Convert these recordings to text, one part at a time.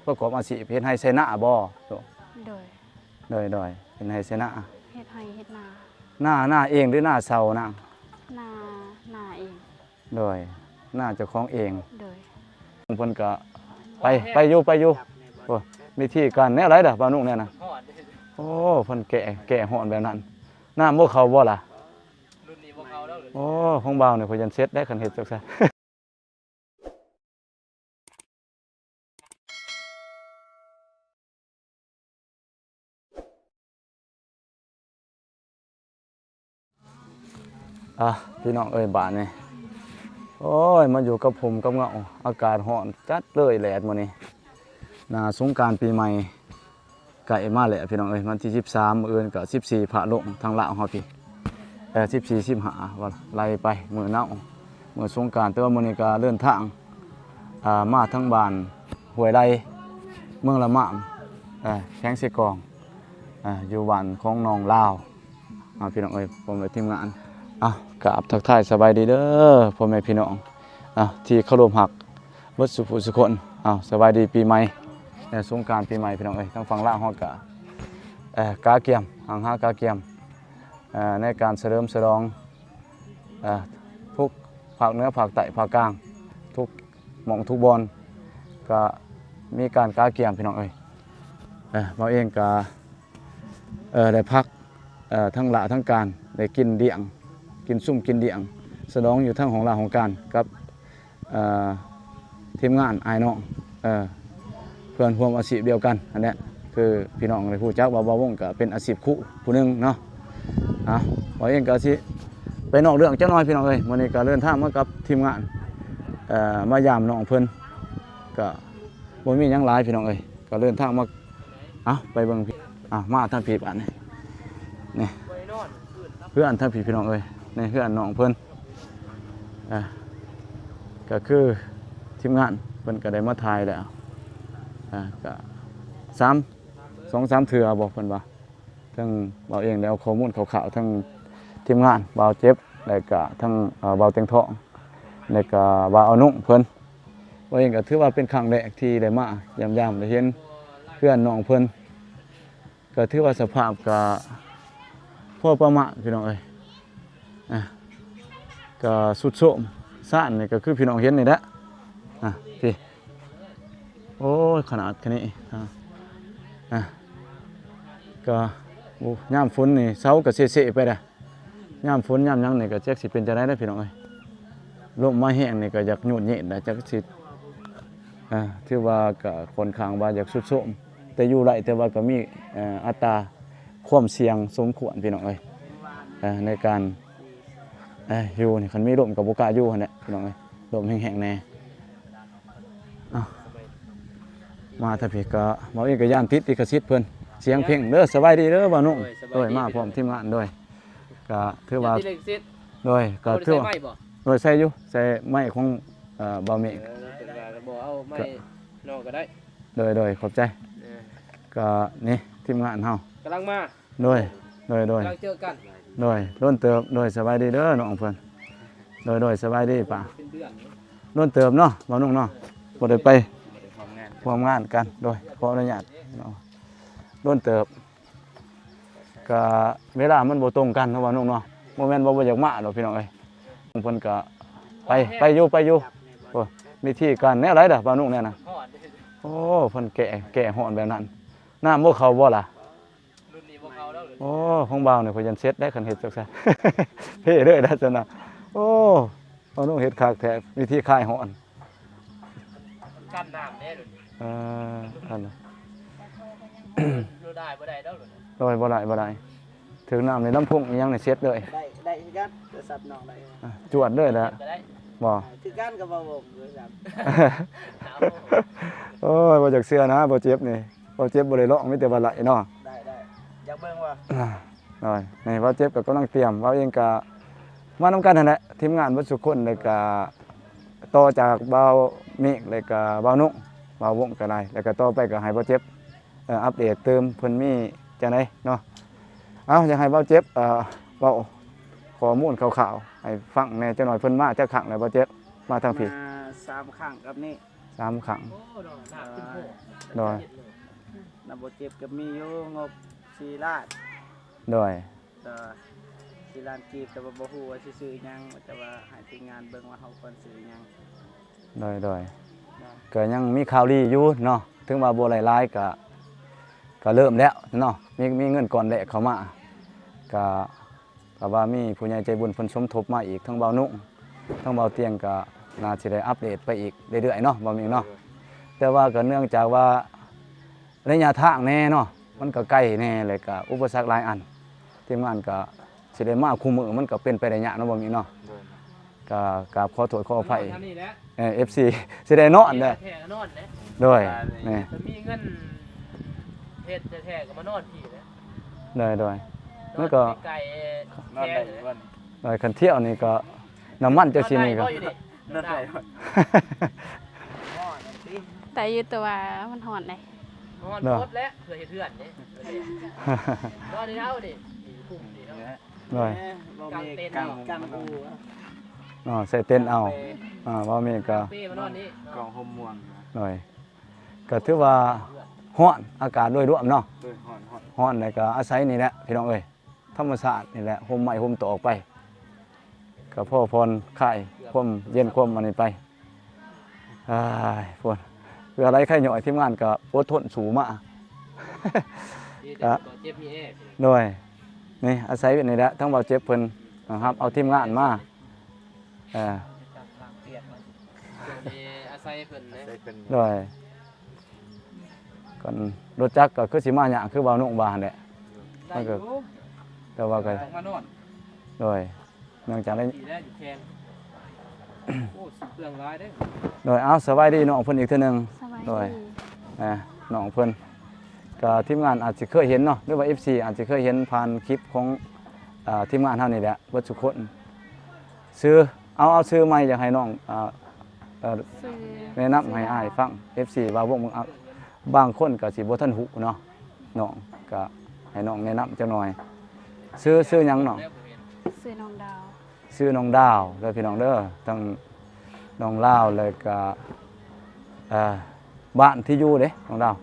ປະກອບອາຊີບເຮັດໄຮ່ໄຖນາບໍ່? ໂດຍ ໂດຍ ໂດຍ ເຮັດໄຮ່ໄຖນາ. ເຮັດໄຮ່ເຮັດນາ. ນາ ນາເອງຫຼືນາເຊົ່ານາງ? ນາ ນາເອງ. ໂດຍ ນາເຈົ້າຂອງເອງ. ໂດຍ ເພິ່ນກະໄປ ໄປຢູ່ ໄປຢູ່. ໂອ້ ວິທີການແນວໃດລະບ່າວນຸ່ງແນວນະ? ໂອ້ ເພິ່ນແກ້ ແກ້ຮ້ອນແບບນັ້ນ. ນ້ຳບໍ່ເຂົ້າບໍ່ລະ? ລຸ້ນນີ້ບໍ່ເຂົ້າແລ້ວ. ໂອ້ ຂອງບ່າວນີ້ຂ້ອຍຢ້ານເສັດໄດ໋ ຄັນເຮັດຈັກຊັ້ນ. ອ່ະ ພີ່ນ້ອງເອີຍ ບາດນີ້ ໂອ້ຍ ມາຢູ່ກັບຮົ່ມກັບເງົາ ອາກາດຮ້ອນຈັດເລີຍແດດມື້ນີ້. ໜ້າສົງການປີໃໝ່ ໃກ້ມາແລ້ວພີ່ນ້ອງເອີຍ, ວັນທີສິບສາມ ມື້ອື່ນກໍສິບສີ່ພະລົງທາງລາວເຮົາພີ້ ເອີ ສິບສີ່ ສິບຫ້າ ວ່າໄລ່ໄປມື້ເນົາະ ມື້ສົງການ. ແຕ່ວ່າມື້ນີ້ກໍເດີນທາງ ອ່າ ມາທາງບ້ານຫ້ວຍໄລ ເມືອງລະມາມ ເອີ ແຂວງເຊກອງ ເອີ ຢູ່ບ້ານຂອງນ້ອງລາວ. ອ່າ ພີ່ນ້ອງເອີຍ ພ້ອມດ້ວຍທີມງານ ອ່າ ກາບທັກທາຍສະບາຍດີເດີ ພໍ່ແມ່ພີ່ນ້ອງ ອ່າ ທີ່ເຄົາລົບຮັກ ເບິດສູ່ຜູ້ສູ່ຄົນ. ເອົາ ສະບາຍດີປີໃໝ່ ແລະ ສົງການປີໃໝ່ ພີ່ນ້ອງເອີຍ. ທາງຝັ່ງລາວເຮົາກະ ເອີ ກະກຽມ ຫາງຫາກະກຽມ ເອີ ໃນການສະເຫຼີມສະຫຼອງ ເອີ ທຸກພາກເໜືອ ພາກໃຕ້ ພາກກາງ ທຸກໝ່ອງທຸກບ່ອນ ກະມີການກະກຽມ ພີ່ນ້ອງເອີຍ. ເອີ ເຮົາເອງກະ ເອີ ໄດ້ພັກ ເອີ ທັງລາທັງການ ໄດ້ກິນລ້ຽງ ກິນຊຸມກິນລ້ຽງ ສະຫຼອງຢູ່ທາງຫ້ອງລາຫ້ອງການກັບ ເອີ ທີມງານອ້າຍນ້ອງ ເອີ ເພື່ອນຮ່ວມອາຊີບດຽວກັນຫັ້ນແຫຼະ. ຄືພີ່ນ້ອງໄດ້ຮູ້ຈັກວ່າບ່າວວົງກໍເປັນອາຊີບຄູຜູ້ໜຶ່ງເນາະ. ອ່ະ ບ່າວເອງກໍຊິໄປນອກເລື່ອງຈັກໜ້ອຍ ພີ່ນ້ອງເອີຍ. ມື້ນີ້ກໍເດີນທາງມາກັບທີມງານ ເອີ ມາຢາມນ້ອງເພິ່ນ ກໍບໍ່ມີຫຍັງຫຼາຍ ພີ່ນ້ອງເອີຍ. ກໍເດີນທາງມາ ເອົາ ໄປເບິ່ງພີ້ ເອົາ ມາທາງພີ້ບາດນີ້ ນີ້ ເຮືອນທາງພີ້ ພີ່ນ້ອງເອີຍ. ນີ້ເຮືອນນ້ອງເພິ່ນ ເອີ ກໍຄືທີມງານເພິ່ນກໍໄດ້ມາຖ່າຍແລ້ວ ເອີ ກໍສາມ ສອງສາມເທື່ອບໍ ເພິ່ນວ່າ. ເຖິງບ່າວເອງໄດ້ເອົາຂໍ້ມູນຄ່າວໆ ທັງທີມງານບ່າວເຈັບ ແລະກະທັງ ເອີ ບ່າວຕຽງທອງ ແລະກະບ່າວອານຸເພິ່ນ. ບ່າວເອງກໍຖືວ່າເປັນຄັ້ງແລກທີ່ໄດ້ມາຢ້ຽມຢາມ ໄດ້ເຫັນເຮືອນນ້ອງເພິ່ນ ກໍຖືວ່າສະພາບກໍພໍປະມານ ພີ່ນ້ອງເອີຍ. ອ່າ ກໍຊຸດໂຊມ ຊານນີ້ກໍຄືພີ່ນ້ອງເຫັນນີ້ແຫຼະ. ອ່າ ພີ້ ໂອ້ຍ ຂະໜາດແຄ່ນີ້ ອ່າ ອ່າ ກໍ ໂອ້ ຍາມຝົນນີ້ເສົາກໍເຊໆໄປລະ. ຍາມຝົນຍາມຫຍັງນີ້ກໍຈັກຊິເປັນຈັ່ງໃດເດີ ພີ່ນ້ອງເອີຍ. ລົມມາແຮງນີ້ກໍຢາກຍູດຍຽດນະ ຈັກຊິ ເອີ ຖືວ່າກໍຂ້ອນຂ້າງວ່າຢາກຊຸດໂຊມ ແຕ່ຢູ່ໄດ້ ແຕ່ວ່າກໍມີ ເອີ ອັດຕາຄວາມສ່ຽງສົມຄວນ ພີ່ນ້ອງເອີຍ. ເອີ ໃນການ ເອີ ຢູ່ນີ້ ຄັນມີລົມກໍບໍ່ກ້າຢູ່ຫັ້ນແຫຼະ ພີ່ນ້ອງເອີຍ ລົມແຮງໆແດ່. ເອົ້າ ມາທາງພີ້ກໍ ເວົ້າເອງກໍຢ້ານຕິດລິຂະສິດເພິ່ນ ສຽງເພງເດີ. ສະບາຍດີເດີບ່າວນຸ່ງ. ໂດຍ ສະບາຍດີ. ໂດຍ ມາພ້ອມທີມງານ. ໂດຍ ກໍຖືວ່າ ຢ່າຕິດລິຂະສິດ. ໂດຍ ກໍຖືວ່າ ບໍ່ໄດ້ໃສ່ໄມບໍ່? ໂດຍ ໃສ່ຢູ່ ໃສ່ໄມຂອງ ເອີ ບ່າວເມກ. ເອີ ເພິ່ນວ່າບໍ່ເອົາໄມ ກໍ ນອກກໍໄດ້. ໂດຍ ໂດຍ ຂອບໃຈ. ເອີ ກໍນີ້ທີມງານເຮົາກຳລັງມາ. ໂດຍ ໂດຍ ໂດຍ ກຳລັງເຈີກັນ. ໂດຍ ດົນເຕີບ. ໂດຍ ສະບາຍດີເດີນ້ອງເພິ່ນ. ໂດຍ ໂດຍ ສະບາຍດີປ້າ. ເປັນເດືອນເນາະ. ດົນເຕີບເນາະ ບ່າວນຸ່ງເນາະ ບໍ່ໄດ້ໄປຮ່ວມງານກັນ. ໂດຍ ຂໍອະນຸຍາດເນາະ ດົນເຕີບ. ກະເວລາມັນບໍ່ຕົງກັນເນາະ ບ່າວນຸ່ງເນາະ. ບໍ່ແມ່ນວ່າບໍ່ຢາກມາດອກ ພີ່ນ້ອງເອີຍ. ເພິ່ນກະໄປ ໄປຢູ່ ໄປຢູ່. ໂອ້ ວິທີການແນວໃດລະ ບ່າວນຸ່ງແນວນະ? ໂອ້ ເພິ່ນແກ້ ແກ້ຮ້ອນແບບນັ້ນ. ນ້ຳບໍ່ເຂົ້າບໍ່ລະ? ລຸ້ນນີ້ບໍ່ເຂົ້າແລ້ວ. ໂອ້ ຂອງບ່າວນີ້ຂ້ອຍຢ້ານເສັດໄດ໋ ຄັນເຮັດຈັກຊັ້ນ ເພເລີຍໄດ໋ຊັ້ນນະ. ໂອ້ ບ່າວນຸ່ງເຮັດຄັກແທ້ ວິທີຄາຍຮ້ອນ ກັນນ້ຳເດ້. ເອີ ອັນ ໂດຍ ບໍ່ໄດ້ ບໍ່ໄດ້ດອກ. ໂດຍ ບໍ່ໄດ້ ບໍ່ໄດ້ ຖືກນ້ຳໃນລຳໂພງອີ່ຫຍັງນີ້ເສັດເລີຍ. ໄດ້ ໄດ້ຄືກັນ ໂທລະສັບນ້ອງໄດ້. ອ່ະ ຈວດເລີຍແຫຼະ ກໍໄດ້ ບໍ່ ອ່າ ຄືກັນກັບບ່າວວົງ ໂທລະສັບ. ໂອ້ຍ ບໍ່ຢາກເຊື່ອນະ ບ່າວເຈັບນີ້. ບ່າວເຈັບບໍ່ໄດ້ຮ້ອງ ມີແຕ່ວ່າໄຫຼເນາະ. ໄດ້ ໄດ້ ຢາກເບິ່ງວ່າ ໂດຍ ນີ້ບ່າວເຈັບກໍກຳລັງຕຽມ ບ່າວເອງກໍມານຳກັນຫັ້ນແຫຼະ ທີມງານເບິດສູ່ຄົນ. ແລ້ວກໍຕໍ່ຈາກບ່າວເມກ ແລ້ວກໍບ່າວນຸ່ງ ບ່າວວົງກໍໄດ້ ແລ້ວກໍຕໍ່ໄປກໍໃຫ້ບ່າວເຈັບ ເອີ ອັບເດດຕື່ມເພິ່ນມີຈັ່ງໃດເນາະ. ເອົາ ຢາກໃຫ້ບ່າວເຈັບ ເອີ ເວົ້າຂໍ້ມູນຄ່າວໆໃຫ້ຟັງແດ່ຈັກໜ້ອຍ. ເພິ່ນມາຈັກຄັ້ງແລ້ວບ່າວເຈັບ? ມາທາງພີ້ ມາສາມຄັ້ງກັບນີ້. ສາມຄັ້ງ. ໂອ້ ໂດຍ ນະ ໂດຍ ນຳບໍ່ເຈັບກໍມີຢູ່ ງົບສີ່ລ້ານ. ໂດຍ ກໍສີ່ລ້ານກີບ ແຕ່ວ່າບໍ່ຮູ້ວ່າຊິຊື້ອີ່ຫຍັງ ແຕ່ວ່າໃຫ້ທີມງານເບິ່ງວ່າເຮົາຄວນຊື້ອີ່ຫຍັງ. ໂດຍ ໂດຍ ໂດຍ ກໍຍັງມີຂ່າວດີຢູ່ເນາະ ເຖິງວ່າບໍ່ໄດ້ຫຼາຍ ກໍ ກໍເລີ່ມແລ້ວເນາະ ມີ ມີເງິນກ້ອນແລກເຂົ້າມາ ກໍ ກໍວ່າມີຜູ້ໃຫຍ່ໃຈບຸນເພິ່ນສົມທົບມາອີກ ທັງບ່າວນຸ່ງ ທັງບ່າວຕຽງ ກໍໜ້າຊິໄດ້ອັບເດດໄປອີກເລື້ອຍໆເນາະ ບ່າວມິງເນາະ. ແຕ່ວ່າກໍເນື່ອງຈາກວ່າໄລຍະທາງແດ່ເນາະ ມັນກໍໄກແດ່ ແລ້ວກໍອຸປະສັກຫຼາຍອັນ ທີມງານກໍຊິໄດ້ມາຄູ່ມື້ ມັນກໍເປັນໄປໄດ້ຍາກເນາະ ບ່າວມິງເນາະ. ໂດຍ ກໍກາບຂໍໂທດຂໍອະໄພ ມານອນທາງນີ້ແຫຼະ ເອີ ເອັຟຊີ ຊິໄດ້ນອນແຫຼະ ແທ້ກໍນອນແຫຼະ. ໂດຍ ນີ້ ຄັນມີເງິນເຮັດແທ້ໆກໍມານອນພີ້ແຫຼະ. ໂດຍ ໂດຍ ມັນກໍ ນອນໄກໆ ນອນໄດ້ຢູ່ບໍ່ນີ້? ໂດຍ ຄັນທ່ຽວນີ້ກໍ ນ້ຳມັນເຈົ້າຊິນີ້ກໍ ນອນໄດ້ບໍ່ຢູ່ນີ້? ນອນໄດ້ບໍ່? ໄດ້ຢູ່ ແຕ່ວ່າມັນຮ້ອນເດ້. ຮ້ອນໂພດແຫຼະ ເພື່ອເຮັດເຮືອນເດ້. ນອນໃນເຮົານີ້ ນີ້ ໂດຍ ກາງເຕັນ ກາງ ກາງ ເນາະ ໃສ່ເຕັນເອົາ. ເອີ ບໍ່ມີກໍ ເປ້ມານອນນີ້ ກອງຮົ່ມມ່ວງ. ໂດຍ ກໍຖືວ່າຮ້ອນ ອາກາດໂດຍລວມເນາະ. ໂດຍ ຮ້ອນ ຮ້ອນ ຮ້ອນ ແລ້ວກໍອາໄສນີ້ແຫຼະ ພີ່ນ້ອງເອີຍ ທຳມະຊາດນີ້ແຫຼະ ຮົ່ມໄມ້ຮົ່ມຕອກໄປ ກໍພໍຜ່ອນຄາຍຄວາມເຢັນຄວາມອັນນີ້ໄປ. ອ້າຍ ພຸ້ນ ເພື່ອໄຫຼໄຄຍ້ອຍ ທີມງານກໍອົດທົນສູ້ມາ. ດີແຕ່ບໍ່ເຈັບມີແອ. ໂດຍ ນີ້ອາໄສນີ້ແຫຼະ ທາງບ່າວເຈັບເພິ່ນຮັບເອົາທີມງານມາ. ເອີ ນີ້ອາໄສເພິ່ນເດ້. ໂດຍ ຄັນລົດຈັກກໍຄືຊິມາຍາກ ຄືບ່າວນຸ່ງວ່າຫັ້ນແຫຼະ. ມັນກໍ ແຕ່ວ່າກໍ ຕ້ອງມານອນ. ໂດຍ ເນື່ອງຈາກໄດ້ ດີແລ້ວຢູ່ແຄມ. ໂອ້ ຊິເປືອງຫຼາຍເດ້. ໂດຍ ເອົາ ສະບາຍດີນ້ອງເພິ່ນອີກເທື່ອໜຶ່ງ. ສະບາຍດີ. ໂດຍ ອ່າ ນ້ອງເພິ່ນ ກໍທີມງານອາດຊິເຄີຍເຫັນເນາະ ຫຼືວ່າເອັຟຊີອາດຊິເຄີຍເຫັນຜ່ານຄລິບຂອງ ອ່າ ທີມງານເຮົານີ້ແຫຼະ ເບິດທຸກຄົນ. ຊື່ ເອົາ ເອົາຊື່ໃໝ່ ຢາກໃຫ້ນ້ອງ ອ່າ ເອີ ຊື່ ແນະນຳໃຫ້ອ້າຍຟັງ ເອັຟຊີວ່າວົງ ບາງຄົນກໍຊິບໍ່ທັນຮູ້ເນາະ ນ້ອງກໍໃຫ້ນ້ອງແນະນຳຈັກໜ່ອຍ. ຊື່ ຊື່ຫຍັງນ້ອງ? ຊື່ນ້ອງດາວ. ຊື່ນ້ອງດາວເດີພີ່ນ້ອງເດີ ທັງນ້ອງລາວ ແລ້ວກໍ ເອີ ບ້ານທີ່ຢູ່ເດ້ນ້ອງດາວ?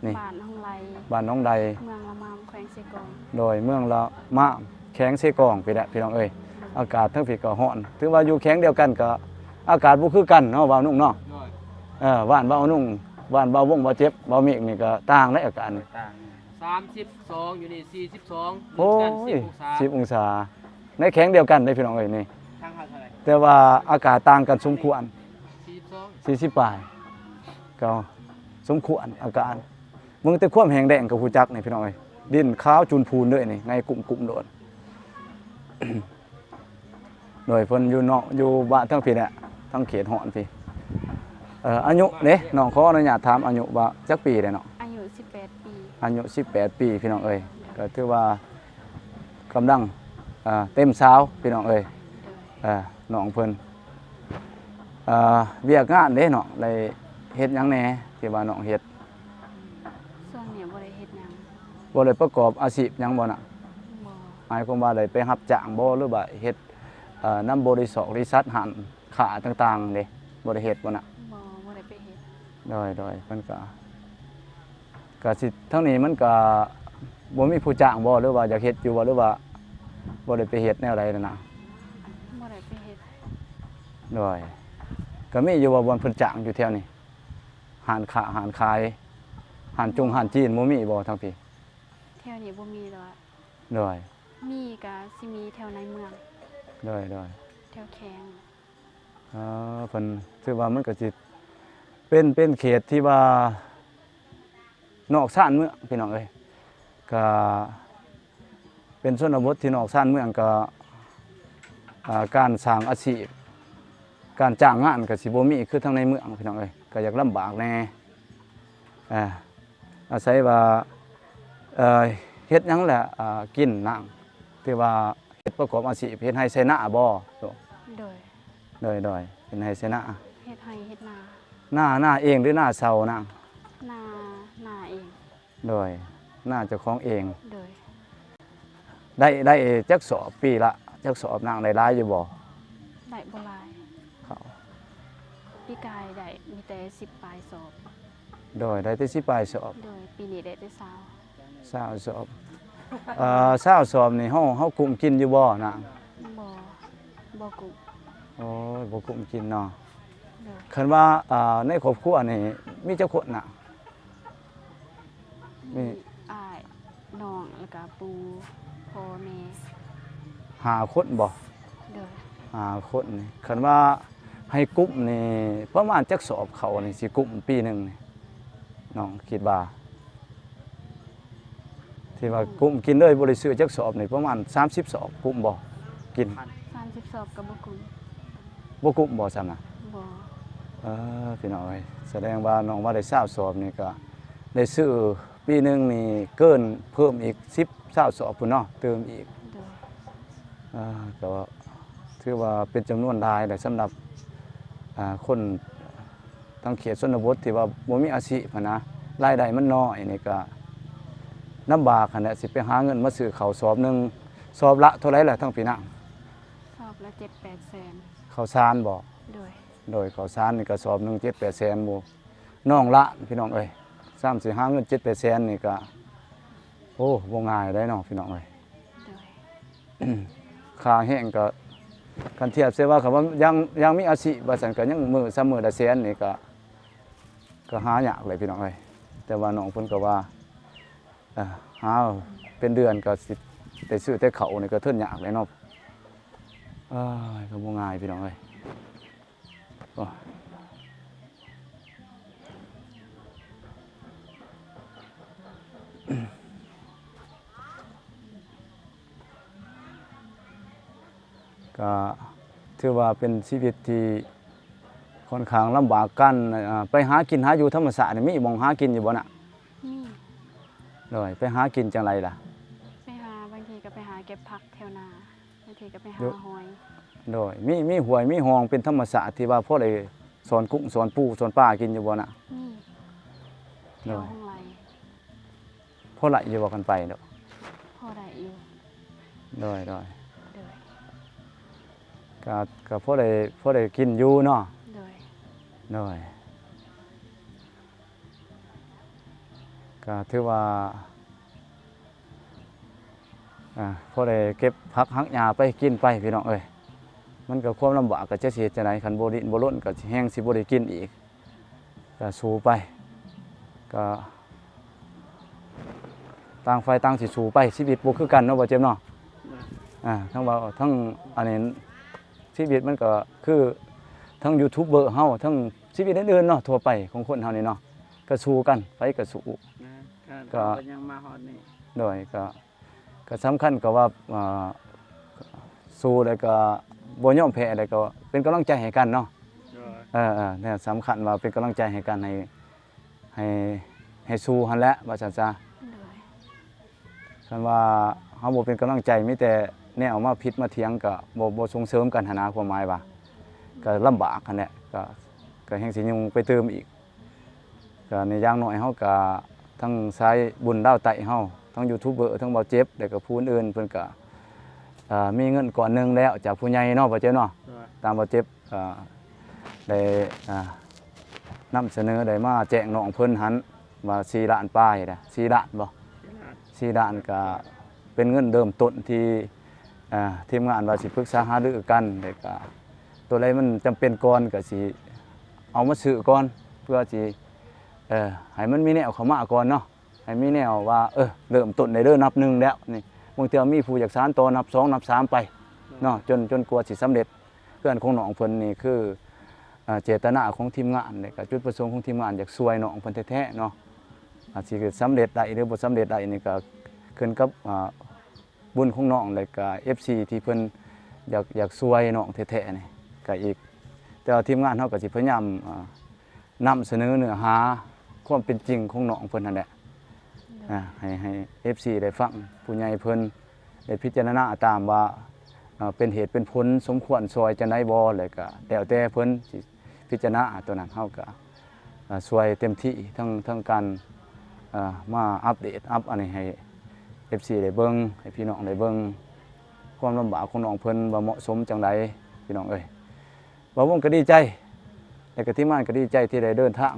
ນີ້ ບ້ານໜອງໄລ ບ້ານໜອງໄລ ເມືອງລະມາມ ແຂວງເຊກອງ. ໂດຍ ເມືອງລະມາມ ແຂວງເຊກອງ ພີ້ແຫຼະພີ່ນ້ອງເອີຍ. ອາກາດທາງພີ້ກໍຮ້ອນ ຖືວ່າຢູ່ແຂວງດຽວກັນກໍອາກາດບໍ່ຄືກັນເນາະ ບ່າວນຸ່ງເນາະ. ໂດຍ ເອີ ບ້ານບ່າວນຸ່ງ ບ້ານບ່າວວົງ ບ່າວເຈັບ ບ່າວມີກນີ້ກໍຕ່າງເດ້ອາກາດນີ້. ຕ່າງ ສາມສິບສອງ ຢູ່ນີ້ສີ່ສິບສອງ. ໂອ້ຍ ສິບອົງສາ ສິບອົງສາ ໃນແຂວງດຽວກັນເດ້ພີ່ນ້ອງເອີຍນີ້. ທາງເຮົາເທົ່າໃດ? ແຕ່ວ່າອາກາດຕ່າງກັນສົມຄວນ. ສີ່ສິບສອງ ສີ່ສິບປາຍ ກໍສົມຄວນອາກາດ. ເບິ່ງແຕ່ຄວາມແຫ້ງແລ້ງກໍຮູ້ຈັກນີ້ພີ່ນ້ອງເອີຍ ດິນຂາວຈູນພູນເລີຍນີ້ ໄງກຸ້ມໆໂດດ. ໂດຍ ເພິ່ນຢູ່ເນາະ ຢູ່ບ້ານທາງພີ້ແຫຼະ ທາງເຂດຮ້ອນພີ້. ເອີ ອາຍຸເດ້ ນ້ອງຂໍອະນຸຍາດຖາມອາຍຸວ່າຈັກປີແລ້ວເນາະ? ອາຍຸສິບແປດປີ. ອາຍຸສິບແປດປີ ພີ່ນ້ອງເອີຍ ກໍຖືວ່າກຳລັງ ເອີ ເຕັມສາວ ພີ່ນ້ອງເອີຍ. ໂດຍ ເອີ ນ້ອງເພິ່ນ ເອີ ວຽກງານເດ້ນ້ອງ ໄດ້ເຮັດຫຍັງແດ່ທີ່ວ່ານ້ອງເຮັດ? ຊ່ວງນີ້ບໍ່ໄດ້ເຮັດຫຍັງ. ບໍ່ໄດ້ປະກອບອາຊີບຫຍັງບໍ່ນະ? ບໍ່. ໝາຍຄວາມວ່າໄດ້ໄປຮັບຈ້າງບໍ່ ຫຼືວ່າເຮັດ ເອີ ນຳບໍລິສັດ ບໍລິສັດ ຮ້ານຄ້າຕ່າງໆເດ້ ບໍ່ໄດ້ເຮັດບໍ່ນະ? ບໍ່ ບໍ່ໄດ້ໄປເຮັດ. ໂດຍ ໂດຍ ເພິ່ນກະ ກະຊິ ທາງນີ້ມັນກະບໍ່ມີຜູ້ຈ້າງບໍ່ ຫຼືວ່າຢາກເຮັດຢູ່ບໍ່ ຫຼືວ່າບໍ່ໄດ້ໄປເຮັດແນວໃດນະ? ບໍ່ໄດ້ໄປເຮັດ. ໂດຍ ກະມີຢູ່ບໍ່ ບ່ອນເພິ່ນຈ້າງຢູ່ແຖວນີ້? ຮ້ານຄ້າ ຮ້ານຂາຍ ຮ້ານຈົງ ຮ້ານຈີນ ບໍ່ມີບໍ່ທາງພີ້? ແຖວນີ້ບໍ່ມີດອກ. ໂດຍ ມີກະຊິມີແຖວໃນເມືອງ. ໂດຍ ໂດຍ ແຖວແຂວງ. ເອີ ເພິ່ນຖືວ່າມັນກະຊິເປັນ ເປັນເຂດທີ່ວ່ານອກຊານເມືອງ ພີ່ນ້ອງເອີຍ ກະ ເປັນຊົນນະບົດທີ່ນອກຊານເມືອງ ກໍ ອ່າ ການສ້າງອາຊີບ ການຈ້າງງານກໍຊິບໍ່ມີຄືທາງໃນເມືອງ ພີ່ນ້ອງເອີຍ ກໍຢາກລຳບາກແດ່. ອາ ອາໄສວ່າ ເອີ ເຮັດຫຍັງແຫຼະ ອາ ກິນນາງ ທີ່ວ່າເຮັດປະກອບອາຊີບ ເຮັດໄຮ່ໄຖນາບໍ່? ໂດຍ ໂດຍ ໂດຍ ເຮັດໄຮ່ໄຖນາ ເຮັດໄຮ່ເຮັດນາ. ນາ ນາເອງ ຫຼື ນາເຊົ່ານາງ? ນາ ນາເອງ. ໂດຍ ນາເຈົ້າຂອງເອງ. ໂດຍ ໄດ້ ໄດ້ຈັກສອບ ປີລະຈັກສອບ ນາງໄດ້ຫຼາຍຢູ່ບໍ່? ໄດ້ບໍ່ຫຼາຍ. ເຂົ້າ ປີກາຍໄດ້ມີແຕ່ສິບປາຍສອບ. ໂດຍ ໄດ້ແຕ່ສິບປາຍສອບ. ໂດຍ ປີນີ້ໄດ້ແຕ່ຊາວ ຊາວສອບ. ເອີ ຊາວສອບນີ້ເຮົາ ເຮົາກຸ້ມກິນຢູ່ບໍ່ນາງ? ບໍ່ ບໍ່ກຸ້ມ. ໂອ້ຍ ບໍ່ກຸ້ມກິນເນາະ. ໂດຍ ຄັນວ່າ ເອີ ໃນຄອບຄົວນີ້ມີຈັກຄົນນາງ? ມີ ມີອ້າຍ ນ້ອງ ແລ້ວກະປູ່ ພໍ່ແມ່ ຫ້າຄົນບໍ່? ໂດຍ ຫ້າຄົນນີ້ ຄັນວ່າໃຫ້ກຸ້ມນີ້ປະມານຈັກສອບເຂົ້ານີ້ ຊິກຸ້ມປີໜຶ່ງນີ້ ນ້ອງຄິດວ່າ ທີ່ວ່າ ອືມ ກຸ້ມກິນເລີຍ ບໍ່ໄດ້ຊື້ຈັກສອບນີ້ ປະມານສາມສິບສອບ ກຸ້ມບໍ່? ກິນ ສາມສິບສອບກໍບໍ່ກຸ້ມ. ບໍ່ກຸ້ມບໍ່ຊ້ຳນະ? ບໍ່. ເອີ ພີ່ນ້ອງເອີຍ ສະແດງວ່ານ້ອງມາໄດ້ຊາວສອບນີ້ ກໍໄດ້ຊື້ປີໜຶ່ງນີ້ເກີນເພີ່ມອີກສິບ ຊາວສອບພຸ້ນເນາະ ຕື່ມອີກ. ໂດຍ ເອີ ກໍຖືວ່າເປັນຈຳນວນຫຼາຍແຫຼະ ສຳລັບ ອ່າ ຄົນທາງເຂດຊົນນະບົດທີ່ວ່າບໍ່ມີອາຊີບຫັ້ນນະ ລາຍໄດ້ມັນນ້ອຍນີ້ ກໍລຳບາກຫັ້ນແຫຼະ ຊິໄປຫາເງິນມາຊື້ເຂົ້າສອບໜຶ່ງ. ສອບລະເທົ່າໃດລະທາງພີ່ນາງ? ສອບລະເຈັດແປດແສນ. ເຂົ້າສານບໍ່? ໂດຍ ໂດຍ ເຂົ້າສານນີ້ກໍສອບໜຶ່ງເຈັດແປດແສນບໍ່? ນ້ອງລ້ານ ພີ່ນ້ອງເອີຍ ຊ້ຳຊິຫາເງິນເຈັດແປດແສນນີ້ກໍ ໂອ້ ບໍ່ງ່າຍເດ້ເນາະ ພີ່ນ້ອງເອີຍ. ໂດຍ ຄ່າແຮງກໍ ຄັນທຽບໃສ່ວ່າ ຄັນວ່າຍັງ ຍັງມີອາຊີບວ່າຊັ້ນ ກໍຍັງມື້ ຊຳມື້ລະແສນນີ້ກໍ ກໍຫາຍາກເລີຍ ພີ່ນ້ອງເອີຍ. ແຕ່ວ່ານ້ອງເພິ່ນກໍວ່າ ເອີ ຫາເປັນເດືອນກໍຊິໄດ້ຊື້ແຕ່ເຂົ້ານີ້ກໍເຖິງຍາກແຫຼະເນາະ. ເອີຍ ກໍບໍ່ງ່າຍ ພີ່ນ້ອງເອີຍ. ໂອ້ ກໍຖືວ່າເປັນຊີວິດທີ່ຂ້ອນຂ້າງລຳບາກ ການ ເອີ ໄປຫາກິນຫາຢູ່ທຳມະຊາດນີ້ ມີໝ່ອງຫາກິນຢູ່ບໍ່ນະ? ມີ. ໂດຍ ໄປຫາກິນຈັ່ງໃດລະ? ໄປຫາ ບາງທີກໍໄປຫາເກັບຜັກແຖວນາ. ບາງທີກໍໄປຫາ ໂດຍ ຫອຍ. ໂດຍ ມີ ມີຫ້ວຍມີຮ່ອງເປັນທຳມະຊາດທີ່ວ່າພໍໄດ້ສອນກຸ້ງສອນປູສອນປາກິນຢູ່ບໍ່ນະ? ມີ. ໂດຍ ແຖວຫ້ອງໄລ່. ພໍໄດ້ຢູ່ບໍ່ຄັນໄປໂດ? ພໍໄດ້ຢູ່. ໂດຍ ໂດຍ ໂດຍ ກະ ກະພໍໄດ້ ພໍໄດ້ກິນຢູ່ເນາະ? ໂດຍ ໂດຍ. ກະຖືວ່າ ອາ ພໍໄດ້ເກັບຜັກຫັກຫຍ້າໄປກິນໄປ ພີ່ນ້ອງເອີຍ. ມັນກໍຄວາມລຳບາກ ກໍຈັກຊິເຮັດຈັ່ງໃດ ຄັນບໍ່ດີ້ນບໍ່ລົນກໍຊິແຮ່ງຊິບໍ່ໄດ້ກິນອີກ. ກະສູ້ໄປ ກະຕ່າງຝ່າຍຕ່າງຊິສູ້ໄປ. ຊີວິດບໍ່ຄືກັນເນາະ ບໍ່ເຈັບເນາະ. ອາ ທັງວ່າ ທັງອັນນີ້ ຊີວິດມັນກໍຄືທັງຢູທູບເບີເຮົາ ທັງຊີວິດອື່ນໆເນາະ ທົ່ວໄປຂອງຄົນເຮົານີ້ເນາະ ກໍສູ້ກັນ ໃຜກໍສູ້. ນະ ກໍ ກໍຍັງມາຮອດນີ້. ໂດຍ ກໍ ກໍສຳຄັນກໍວ່າ ອ່າ ສູ້ແລ້ວກໍບໍ່ຍອມແພ້ ແລ້ວກໍເປັນກຳລັງໃຈໃຫ້ກັນເນາະ. ໂດຍ ເອີ ເອີ ແນວສຳຄັນວ່າເປັນກຳລັງໃຈໃຫ້ກັນ ໃຫ້ ໃຫ້ ໃຫ້ສູ້ຫັ້ນແຫຼະ ວ່າຊັ້ນຊະ. ໂດຍ ຄັນວ່າເຮົາບໍ່ເປັນກຳລັງໃຈ ມີແຕ່ແນວມາຜິດມາຖຽງ ກໍບໍ່ ບໍ່ສົ່ງເສີມກັນຫັ້ນນະ ຄວາມໝາຍວ່າ ກໍລຳບາກຫັ້ນແຫຼະ ກໍ ກໍແຮ່ງຊິຫຍຸ້ງໄປຕື່ມອີກ. ກໍໃນຢ່າງໜ້ອຍເຮົາກໍທັງສາຍບຸນລາວໃຕ້ເຮົາ ທັງຢູທູບເບີ ທັງບ່າວເຈັບ ແລ້ວກໍຜູ້ອື່ນໆ ເພິ່ນກໍ ເອີ ມີເງິນກ້ອນໜຶ່ງແລ້ວຈາກຜູ້ໃຫຍ່ເນາະ ບ່າວເຈັບເນາະ. ໂດຍ ຕາມບ່າວເຈັບ ກໍໄດ້ ອ່າ ນຳສະເໜີ ໄດ້ມາແຈ້ງນ້ອງເພິ່ນຫັ້ນວ່າສີ່ລ້ານປາຍນະ ສີ່ລ້ານບໍ່? ສີ່ລ້ານ ສີ່ລ້ານ ກໍເປັນເງິນເລີ່ມຕົ້ນທີ່ ອ່າ ທີມງານວ່າຊິປຶກສາຫາລືກັນ ແລ້ວກໍຕົວໃດມັນຈຳເປັນກ່ອນ ກໍຊິເອົາມາຊື້ກ່ອນ ເພື່ອຊິ ເອີ ໃຫ້ມັນມີແນວເຂົ້າມາກ່ອນເນາະ. ໃຫ້ມີແນວວ່າ ເອີ ເລີ່ມຕົ້ນໄດ້ເດີ ນັບໜຶ່ງແລ້ວນີ້. ບາງເທື່ອມີຜູ້ຢາກສານຕໍ່ ນັບສອງ ນັບສາມໄປເນາະ ຈົນ ຈົນກວ່າຊິສຳເລັດ. ເຮືອນຂອງນ້ອງເພິ່ນນີ້ຄື ເອີ ເຈດຕະນາຂອງທີມງານ ແລ້ວກໍຈຸດປະສົງຂອງທີມງານ ຢາກຊ່ວຍນ້ອງເພິ່ນແທ້ໆເນາະ. ອາດຊິສຳເລັດໄດ້ ຫຼື ບໍ່ສຳເລັດໄດ້ນີ້ ກໍຂຶ້ນກັບ ອ່າ ບຸນຂອງນ້ອງ ແລ້ວກໍເອັຟຊີທີ່ເພິ່ນຢາກ ຢາກຊ່ວຍນ້ອງແທ້ໆນີ້ກໍອີກ. ແຕ່ວ່າທີມງານເຮົາກໍຊິພະຍາຍາມ ອ່າ ນຳສະເໜີເນື້ອຫາຄວາມເປັນຈິງຂອງນ້ອງເພິ່ນຫັ້ນແຫຼະ ໂດຍ ອ່າ ໃຫ້ ໃຫ້ເອັຟຊີໄດ້ຟັງ ຜູ້ໃຫຍ່ເພິ່ນໄດ້ພິຈາລະນາຕາມວ່າ ເອີ ເປັນເຫດເປັນຜົນສົມຄວນຊ່ອຍຈັ່ງໃດບໍ່ ແລ້ວກະແລ້ວແຕ່ເພິ່ນຊິພິຈາລະນາຕົວນັ້ນ. ເຮົາກະ ເອີ ຊ່ວຍເຕັມທີ່ ທັງ ທັງການ ເອີ ມາອັບເດດ ອັບອັນນີ້ໃຫ້ເອັຟຊີໄດ້ເບິ່ງ ໃຫ້ພີ່ນ້ອງໄດ້ເບິ່ງຄວາມລຳບາກຂອງນ້ອງເພິ່ນວ່າເໝາະສົມຈັ່ງໃດ ພີ່ນ້ອງເອີຍ. ບ່າວວົງກໍດີໃຈ ແລ້ວກໍທີມງານກໍດີໃຈທີ່ໄດ້ເດີນທາງ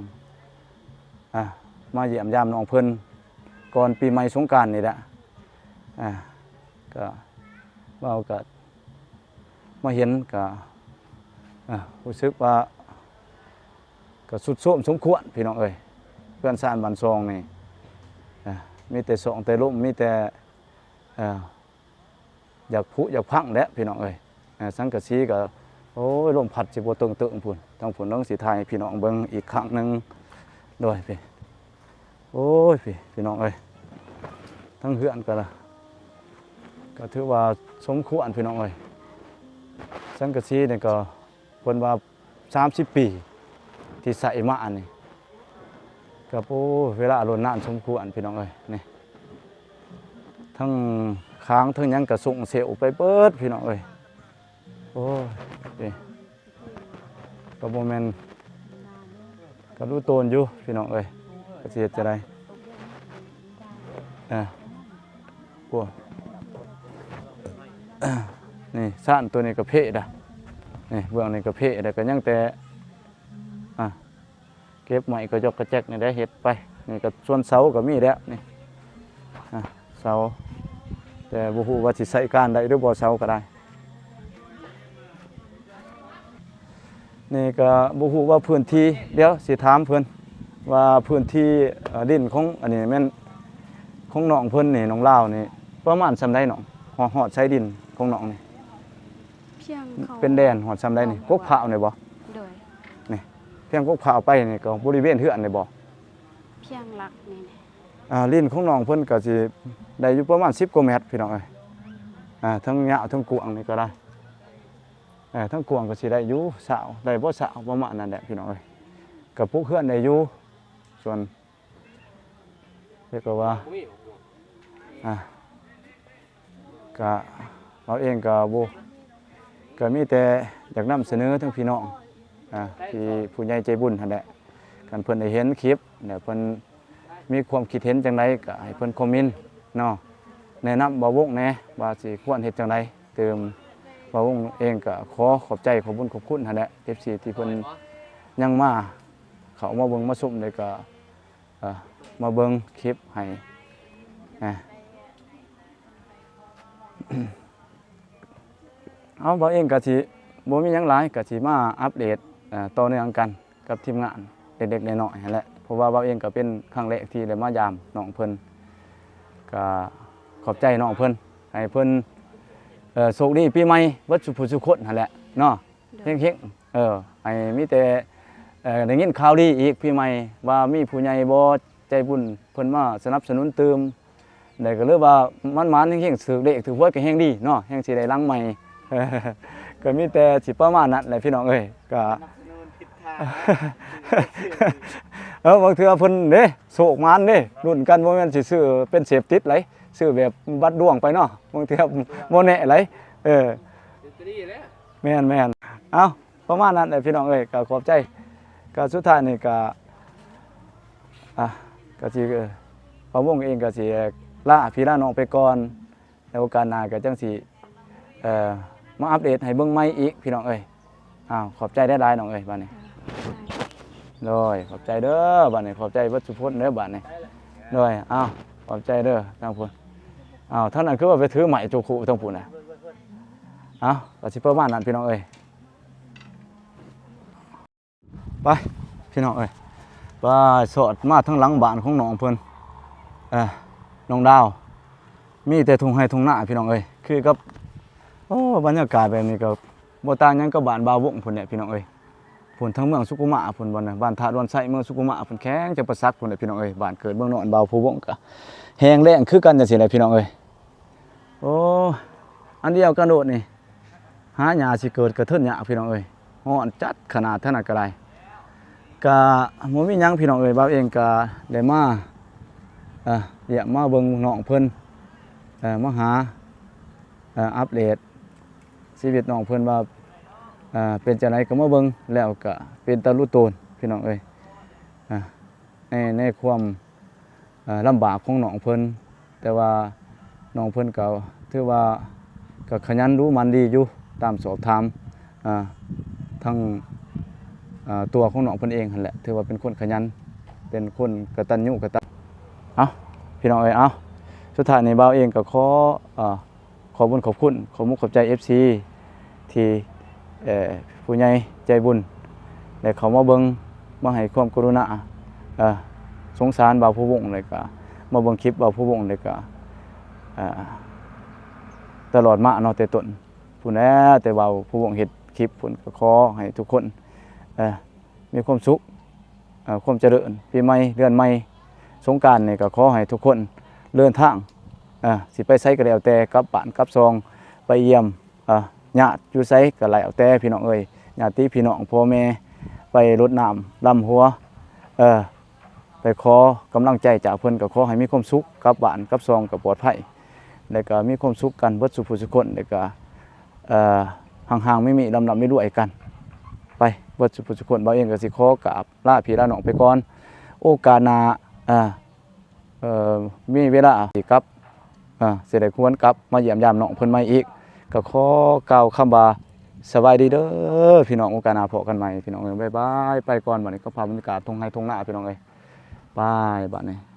ອ່າ ມາຢ້ຽມຢາມນ້ອງເພິ່ນກ່ອນປີໃໝ່ສົງການນີ້ແຫຼະ. ອ່າ ກໍເວົ້າກໍມາເຫັນກໍ ອ່າ ຮູ້ສຶກວ່າກໍຊຸດໂຊມສົມຄວນພີ່ນ້ອງເອີຍ. ເຮືອນຊານບ້ານຊ່ອງນີ້ ອ່າ ມີແຕ່ຊ່ອງແຕ່ລົມ ມີແຕ່ ອ່າ ຢາກຜຸຢາກພັງແຫຼະພີ່ນ້ອງເອີຍ. ເອີ ສັງກະສີກໍ ໂອ້ຍ ລົມພັດຊິບໍ່ເຕີງໆພຸ້ນ ທາງພຸ້ນ. ເບິ່ງ ຊິຖ່າຍໃຫ້ພີ່ນ້ອງເບິ່ງອີກຄັ້ງໜຶ່ງ. ໂດຍ ພີ່ ໂອ້ຍ ພີ່ ພີ່ນ້ອງເອີຍ ທັງເຮືອນກໍລະ ກໍຖືວ່າສົມຄວນພີ່ນ້ອງເອີຍ. ສັງກະສີນີ້ກໍ ເພິ່ນວ່າສາມສິບປີທີ່ໃຊ້ມາອັນນີ້ ກໍ ໂອ້ ເວລາດົນນານສົມຄວນພີ່ນ້ອງເອີຍ. ນີ້ ທັງຄາງທັງຫຍັງກໍສົ່ງເຊວໄປເບິດພີ່ນ້ອງເອີຍ. ໂອ້ຍ ນີ້ ກໍບໍ່ແມ່ນ ກໍດູໂຕນຢູ່ພີ່ນ້ອງເອີຍ. ກໍຊິເຮັດຈັ່ງໃດ? ເອີ ໂອ້ ນີ້ຊານໂຕນີ້ກໍເພດະ ນີ້ເບື້ອງນີ້ກໍເພດະ ກໍຍັງແຕ່ ອ່າ ເກັບໄມ້ກະຈອກກະແຈກນີ້ແຫຼະ ເຮັດໄປ. ນີ້ກໍສ່ວນເສົາກໍມີແລ້ວນີ້ ອ່າ ເສົາ ແຕ່ບໍ່ຮູ້ວ່າຊິໃຊ້ການໄດ້ຫຼືບໍ່ ເສົາກໍໄດ້. ນີ້ກໍບໍ່ຮູ້ວ່າພື້ນທີ່ ດຽວຊິຖາມເພິ່ນວ່າພື້ນທີ່ ເອີ ດິນຂອງ ອັນນີ້ແມ່ນຂອງນ້ອງເພິ່ນນີ້ ນ້ອງລາວນີ້ ປະມານສ່ຳໃດນ້ອງ? ຮອດ ຮອດໃສດິນຂອງນ້ອງນີ້? ພຽງເຂົາ ເປັນແດນຮອດສ່ຳໃດນີ້? ເຂົາ ກົກພ້າວນີ້ບໍ່? ໂດຍ ນີ້ ພຽງກົກພ້າວໄປນີ້ ກໍບໍລິເວນເຮືອນນີ້ບໍ່? ພຽງຫຼັກນີ້ແຫຼະ. ອ່າ ດິນຂອງນ້ອງເພິ່ນກໍຊິໄດ້ຢູ່ປະມານສິບກວ່າແມັດພີ່ນ້ອງເອີຍ. ອ່າ ທັງຍາວທັງກວ້າງນີ້ກໍໄດ້ ເອີ ທັງກວ້າງກໍຊິໄດ້ຢູ່ຊາວ ໄດ້ບໍ່ຊາວ ປະມານນັ້ນແຫຼະພີ່ນ້ອງເອີຍ. ກໍປຸກເຮືອນໄດ້ຢູ່ ສ່ວນ ເຮັດກໍວ່າ ອ່າ ກະ ເຮົາເອງກະບໍ່ ກະມີແຕ່ຢາກນຳສະເໜີທາງພີ່ນ້ອງ ອ່າ ທີ່ຜູ້ໃຫຍ່ໃຈບຸນຫັ້ນແຫຼະ. ຄັນເພິ່ນໄດ້ເຫັນຄລິບແລ້ວ ເພິ່ນມີຄວາມຄິດເຫັນຈັ່ງໃດ ກະໃຫ້ເພິ່ນຄອມເມັນເນາະ ແນະນຳບ່າວວົງແດ່ວ່າຊິຄວນເຮັດຈັ່ງໃດຕື່ມ. ບ່າວວົງເອງກະຂໍຂອບໃຈ ຂອບບຸນຂອບຄຸນຫັ້ນແຫຼະ ເອັຟຊີ ທີ່ເພິ່ນຍັງມາ ເຂົ້າມາເບິ່ງມາຊົມ ແລ້ວກະ ເອີ ມາເບິ່ງຄລິບໃຫ້ ເອົາ ບ່າວເອງກະຊິບໍ່ມີຫຍັງຫຼາຍ ກະຊິມາອັບເດດ ເອີ ຕໍ່ເນື່ອງກັນກັບທີມງານເລັກໆນ້ອຍໆຫັ້ນແຫຼະ. ເພາະວ່າບ່າວເອງກະເປັນຄັ້ງແລກທີ່ໄດ້ມາຢາມນ້ອງເພິ່ນ ກະຂອບໃຈນ້ອງເພິ່ນ ໃຫ້ເພິ່ນ ເອີ ໂຊກດີປີໃໝ່ເບິດສູ່ຜູ້ສູ່ຄົນຫັ້ນແຫຼະເນາະ. ໂດຍ ເຮັງໆ ເອີ ໃຫ້ມີແຕ່ ເອີ ໄດ້ຍິນຂ່າວດີອີກປີໃໝ່ ວ່າມີຜູ້ໃຫຍ່ບໍ່ໃຈບຸນເພິ່ນມາສະໜັບສະໜູນຕື່ມ ແລ້ວກໍເລີຍວ່າໝານໆ ເຮັງໆ ຖືກເລກຖືກຫວຍກໍແຮງດີເນາະ ແຮງຊິໄດ້ຫຼັງໃໝ່. ກໍມີແຕ່ຊິປະມານນັ້ນແຫຼະພີ່ນ້ອງເອີຍ. ກໍ ສະໜັບສະໜູນທິດທາງ ເອີ ບາງເທື່ອເພິ່ນເດ້ ໂຊກໝານເດ້ ລຸ້ນກັນ ບໍ່ແມ່ນຊິຊື້ເປັນເສບຕິດໄດ໋ ຊື້ແບບວັດດວງໄປເນາະ ບາງເທື່ອບໍ່ແນ່ໄດ໋. ເອີ ແມ່ນໆ ເອົ້າ ປະມານນັ້ນແຫຼະພີ່ນ້ອງເອີຍ. ກໍຂອບໃຈ ກໍສຸດທ້າຍນີ້ກໍ ອ່າ ກໍຊິ ເອີ ບ່າວວົງເອງກໍຊິລາພີ່ລານ້ອງໄປກ່ອນ ແລ້ວໂອກາດໜ້າກໍຈັ່ງຊິ ເອີ ມາອັບເດດໃຫ້ເບິ່ງໃໝ່ອີກພີ່ນ້ອງເອີຍ. ອ້າວ ຂອບໃຈຫຼາຍໆນ້ອງເອີຍ ບາດນີ້. ໂດຍ ຂອບໃຈເດີ ບາດນີ້ ຂອບໃຈເບິດສູ່ຄົນເດີບາດນີ້. ໂດຍ ອ້າວ ຂອບໃຈເດີທາງພຸ້ນ. ອ້າວ ທາງນັ້ນຄືວ່າໄປຖືໄມ້ຈຸຄຸທາງພຸ້ນນະ. ອ້າວ ກໍຊິປະມານນັ້ນພີ່ນ້ອງເອີຍ. ໄປພີ່ນ້ອງເອີຍ ໄປສອດມາທາງຫຼັງບ້ານຂອງນ້ອງເພິ່ນ ເອີ ນ້ອງດາວ ມີແຕ່ທົ່ງໄຮ່ທົ່ງນາພີ່ນ້ອງເອີຍ. ຄືກັບ ໂອ້ ບັນຍາກາດແບບນີ້ກໍບໍ່ຕ່າງຫຍັງກັບບ້ານບ່າວວົງພຸ້ນແຫຼະພີ່ນ້ອງເອີຍ. ພຸ້ນທາງເມືອງສຸຂຸມາພຸ້ນ ບ່ອນນະ ບ້ານທາດດອນໄຊ ເມືອງສຸຂຸມາພຸ້ນ ແຂວງຈຳປາສັກພຸ້ນແຫຼະພີ່ນ້ອງເອີຍ. ບ້ານເກີດເມືອງນອນບ່າວຜູ້ວົງ ກໍແຫ້ງແລ້ງຄືກັນຈັ່ງຊີ້ແຫຼະພີ່ນ້ອງເອີຍ. ໂອ້ ອັນດຽວກັນໂລດນີ້ ຫາຫຍ້າຊິເກີດກະເທີນຍາກພີ່ນ້ອງເອີຍ. ຮ້ອນຈັດຂະໜາດທາງນັ້ນກໍໄດ້. ກະບໍ່ມີຫຍັງພີ່ນ້ອງເອີຍ ບ່າວເອງກະໄດ້ມາ ເອີ ຢ້ຽມມາເບິ່ງນ້ອງເພິ່ນ ເອີ ມາຫາ ເອີ ອັບເດດຊີວິດນ້ອງເພິ່ນວ່າ ເອີ ເປັນຈັ່ງໃດ ກໍມາເບິ່ງ ແລ້ວກະເປັນຕາລຸໂຕນພີ່ນ້ອງເອີຍ. ໃນ ໃນຄວາມ ເອີ ລຳບາກຂອງນ້ອງເພິ່ນ ແຕ່ວ່ານ້ອງເພິ່ນກໍຖືວ່າກໍຂະຫຍັນດຸໝັ່ນດີຢູ່ ຕາມສອບຖາມ ເອີ ທັງ ອ່າ ຕົວຂອງນ້ອງເພິ່ນເອງຫັ້ນແຫຼະ ຖືວ່າເປັນຄົນຂະຫຍັນ ເປັນຄົນກະຕັນຍູກະຕະ ເອົ້າ ພີ່ນ້ອງເອີຍ ເອົ້າ ສຸດທ້າຍນີ້ບ່າວເອງກໍຂໍ ເອີ ຂອບບຸນຂອບຄຸນ ຂອບມຸກຂອບໃຈ ເອັຟຊີ ທີ່ ເອີ ຜູ້ໃຫຍ່ໃຈບຸນ ໄດ້ເຂົ້າມາເບິ່ງ ມາໃຫ້ຄວາມກະລຸນາ ເອີ ສົງສານບ່າວພູວົງ ແລ້ວກະມາເບິ່ງຄລິບບ່າວພູວົງ ແລ້ວກະ ເອີ ຕະຫຼອດມາເນາະ ແຕ່ຕົ້ນພຸ້ນແຫຼະ ແຕ່ບ່າວພູວົງເຮັດຄລິບພຸ້ນ ກໍຂໍໃຫ້ທຸກຄົນ ເອີ ມີຄວາມສຸກ ເອີ ຄວາມຈະເລີນ ປີໃໝ່ ເດືອນໃໝ່ ສົງການນີ້ກໍຂໍໃຫ້ທຸກຄົນເດີນທາງ ເອີ ຊິໄປໃສກໍແລ້ວແຕ່ ກັບບ້ານກັບຊ່ອງ ໄປຢ້ຽມ ເອີ ຍາດຢູ່ໃສກໍແລ້ວແຕ່ ພີ່ນ້ອງເອີຍ ຍາດຕິພີ່ນ້ອງ ພໍ່ແມ່ ໄປລົດນ້ຳດຳຫົວ ເອີ ໄປຂໍກຳລັງໃຈຈາກເພິ່ນ ກໍຂໍໃຫ້ມີຄວາມສຸກ ກັບບ້ານກັບຊ່ອງກໍປອດໄພ ແລ້ວກໍມີຄວາມສຸກກັນເບິດສູ່ຜູ້ສູ່ຄົນ ແລ້ວກໍ ເອີ ຮັ່ງໆມີໆ ລ່ຳໆລວຍໆກັນ ໄປເບິດສູ່ຜູ້ສູ່ຄົນ. ບ່າວເອງກໍຊິຂໍກາບລາພີ່ລານ້ອງໄປກ່ອນ ໂອກາດໜ້າ ເອີ ເອີ ມີເວລາຊິກັບ ເອີ ຊິໄດ້ຫວນກັບມາຢ້ຽມຢາມນ້ອງເພິ່ນໃໝ່ອີກ ກໍຂໍກ່າວຄຳວ່າ ສະບາຍດີເດີພີ່ນ້ອງ ໂອກາດໜ້າພໍ້ກັນໃໝ່ ພີ່ນ້ອງເອີຍ ບາຍບາຍ ໄປກ່ອນ ບາດນີ້ກໍພາບບັນຍາກາດທົ່ງໄຮ່ທົ່ງນາ ພີ່ນ້ອງເອີຍ ໄປບາດນີ້.